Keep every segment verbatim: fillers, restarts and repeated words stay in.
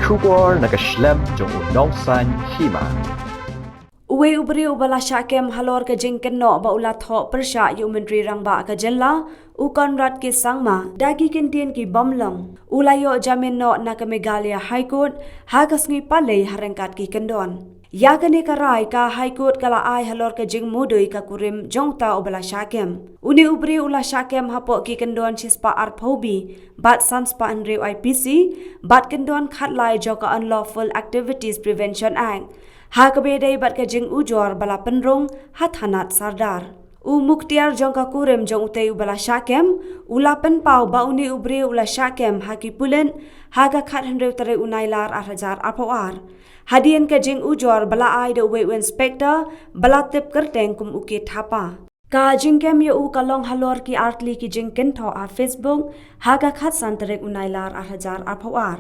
Khubor na ka shlem jong u Nongsaiñ Hima. Uwei u briew uba la shah kem halor ka jingkynnoh ba u la thoh pyrshah ïa u Myntri Rangbah ka jylla, u Conrad K Sangma, da ki kyntien ki bym long, u la ïoh jamin noh na ka Meghalaya High Court ha ka sngi Palei ha ryngkat ki kyndon. Ïa kane ka rai ka High Court ka la ai halor ka jingmudui ka kurim jong uta uba la shah kem. Une u briew u la shah kem hapoh ki kyndon shispah arphew B bad sanspah hynriew I P C bad kyndon khatlai jong ka Unlawful Activities Prevention Act, ha kaba ïadei bad ka jingujor ba la pynrung ha thanat Sardar. U mukhtiar jong ka kurim jong utei uba la shah kem u la pynpaw ba une u briew u la shah kem ha ki pulit ha ka khathynriew tarik u Nailar arhajar arphew ar, hadien ka jingujor ba la ai da uwei u inspector ba la tip kyrteng kum u K Thapa. Ka jingkem ïa u ka long halor ki artylli ki jingkynthoh ha Facebook ha ka khatsan tarik u Nailar arhajar arphew ar.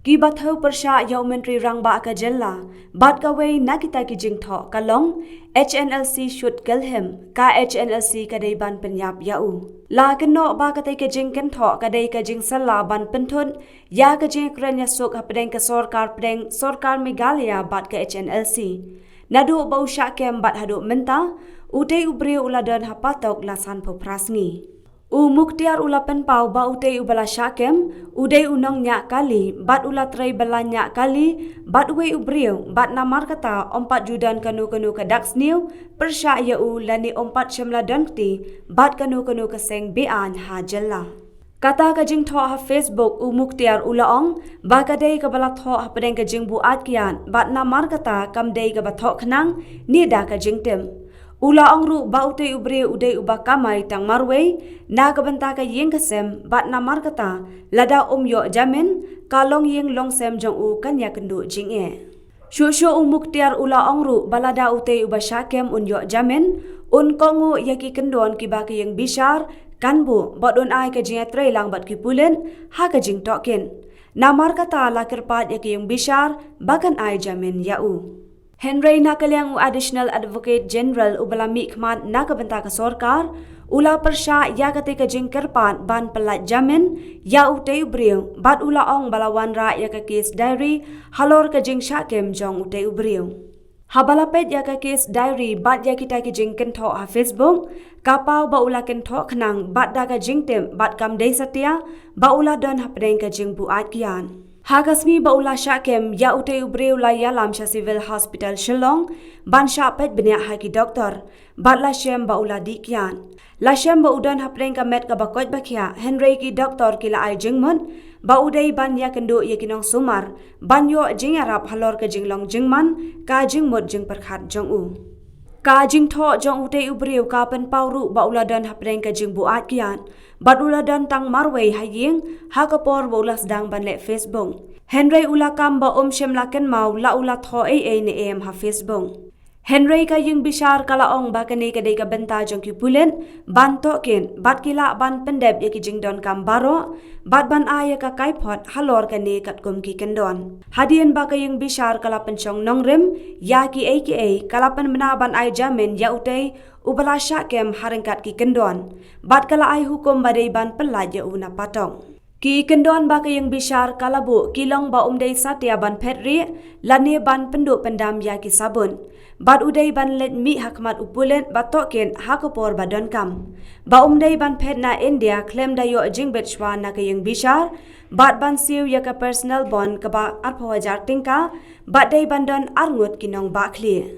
Kiba thew pyrshah ïa u Myntri Rangbah ka jylla bad kawei na kita ki jingthoh ka long, H N L C should kill him, ka H N L C ka dei ban pynïap ïa u. La kynnoh ba katei ka jingkynthoh ka dei ka jingsylla ban pynthut ïa ka jingkren ïasuk hapdeng ka sorkar pdeng sorkar Meghalaya bad ka H N L C. Naduh ba u shah kem bad haduh mynta, utei u briew u la don ha patok la sanphew phra sngi. U mukhtiar u la pynpaw ba utei uba la shah kem u dei u nongñiah kali bad u la trei ba la ñiah kali bad uwei u briew bad namar kata ym pat ju don kano kano ka dak sniew pyrshah ïa u lane ym pat shym la don kti bad kano kano ka seng be-aiñ ha jylla. Kata ka jingthoh ha Facebook u mukhtiar u la ong ba ka dei kaba la thoh hapdeng ka jingbuaid kiad bad namar kata kam dei kaba thoh khnang ne da ka jingtip. U la ong ruh ba utei u briew u dei uba kamai tang marwei na ka bynta ka ïing ka sem bad namar kata lada um ïoh jamin ka longïing longsem jong u kan ïakynduh jingeh. Shuh shuh u mukhtiar u la ong ruh ba lada utei uba shah kem un ïoh jamin, un kohnguh ïa ki kyndon kiba ka ïing bishar kan buh bad un ai ka jingïatreilang bad ki pulit ha ka jingtohkit. Namar kata la kyrpad ïa ka ïing bishar ba kan ai jamin ïa u. Hynrei na ka liang u Additional Advocate General uba la mihkhmat na ka bynta ka sorkar u la pyrshah ïa katei ka jingkyrpad ban pyllait jamin ïa utei u briew bad u la ong ba la wanrah ïa ka case diary halor ka jingshah kem jong utei u briew. Haba la peit ïa ka case diary bad ïa kita ki jingkynthoh ha Facebook, ka paw ba u la kynthoh khnang bad da ka jingtip bad kam dei satia ba u la don hapdeng ka jingbuaid kiad. Ha ka sngi ba u la shah kem ïa utei u briew la ïalam sha Civil Hospital Shillong ban shah peit bniah ha ki doktor bad la shem ba u la dih kiad. La shem ba u don hapdeng ka met kaba koit ba khiah hynrei ki doktor ki la ai jingmut ba u dei ban ïakynduh ïa ki nongsumar ban ïoh jingïarap halor ka jinglong jingman ka jingmut jingpyrkhat jong u. Ka jingthoh jong utei u briew ka pynpaw ruh ba u la don hapdeng ka jingbuaid kiad bad u la don tang marwei ha ïing ha ka por ba u la sdang ban leh Facebook. Hynrei u la kam ba um shym la kynmaw la u la thoh ei ei ne em ha Facebook. Hynrei ka ïing bishar ka la ong ba kane ka dei ka bynta jong ki pulit ban tohkit bad ki lah ban pyndep ïa ki jingdonkam baroh bad ban ai ïa ka kaiphod halor kane katkum ki kyndon. Hadien ba ka ïing bishar ka la pynshong nongrim ïa kiei kiei, ka la pynbna ban ai jamin ïa utei uba la shah kem ha ryngkat ki kyndon bad ka la ai hukum ba dei ban pyllait ïa u na patok. Ki kyndon ba ka ïing bishar ka la buh ki long ba um dei satia ban phet rieh lane ban pynduh pyndam ïa ki sabut bad u dei ban leit mih ha khmat u pulit ba tohkit ha ka por ba donkam, ba um dei ban phet na India khlem da ïoh jingbit shuwa na ka ïing bishar bad ban siew ïa ka personal bond kaba arphew hajar tyngka bad dei ban don arngut ki nongbah khlieh.